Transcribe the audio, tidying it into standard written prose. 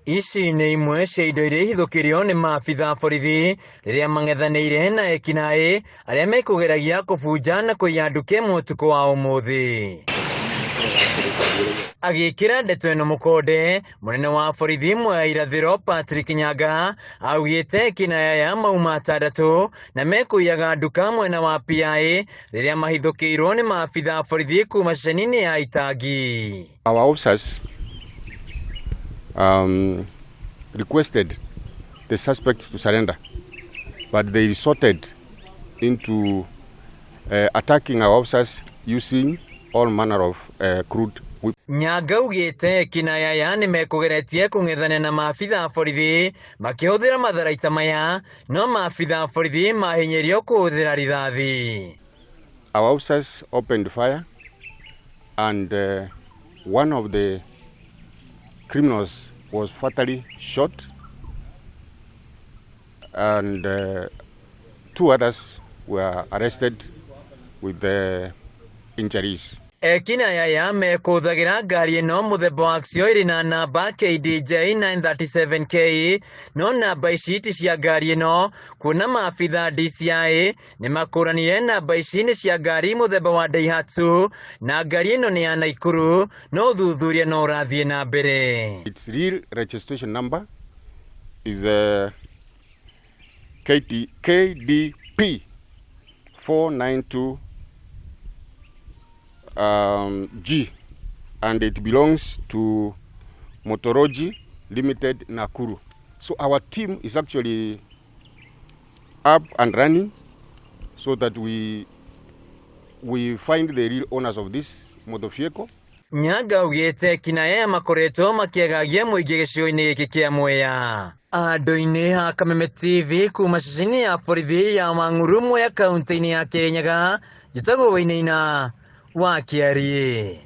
Ici nĩ imwe cia indo iria ihithũkĩrio nĩ maabitha a borithi rĩrĩa mang'ethanĩire na ekinaĩ arĩa mekũgeragia kũbunja na kũiya nduka ĩmwe ũtukũ wa ũmũthĩ. Agĩkĩra ndeto ĩno mũkonde, mũnene wa borithi Mwea Irathĩro Patrick Nyaga augĩte ekinaĩ aya mauma atandatũ na mekũiyaga nduka mwena wa PI rĩrĩa mahithũkĩirwo nĩ maabitha a borithi kuma ceceni-inĩ ya Itangi. Our officers requested the suspects to surrender, but they resorted into attacking our officers using all manner of crude weapons. Nyaga augĩte ekinaĩ aya nĩmekũgeretie kũng'ethania na maabitha a borithi makĩhũthĩra matharaita maya, no maabitha a borithi mahinyĩrio kũhũthĩra rithathi. Our officers opened fire and one of the criminals was fatally shot and two others were arrested with the injuries. Ekinaĩ aya mekũhũthagĩra ngari ĩno mũthemba wa Axio ĩrĩ na namba KDJ 937K, no namba ici ti cia ngari ĩno, kuona maabitha DCI nĩmakũranire namba ici nĩ cia ngari mũthemba wa Daihatsu na ngari ĩno nĩ ya Naikuru, no ũthuthuria no ũrathiĩ na mbere. Its real registration number is KDP 492 G, and it belongs to Motorogi Limited, Nakuru. So our team is actually up and running so that we find the real owners of this motor vehicle. Nyaga augĩte ekinaĩ aya makoretwo makĩagagia mũingĩ gĩcigo-inĩ gĩkĩ kĩa Mwea. Andũ-inĩ ha Kameme TV kuma ceceni ya borithi ya Mang'uru Mwea kaunti-inĩ ya Kirinyaga, njĩtagwo Wainaina wa Kĩariĩ.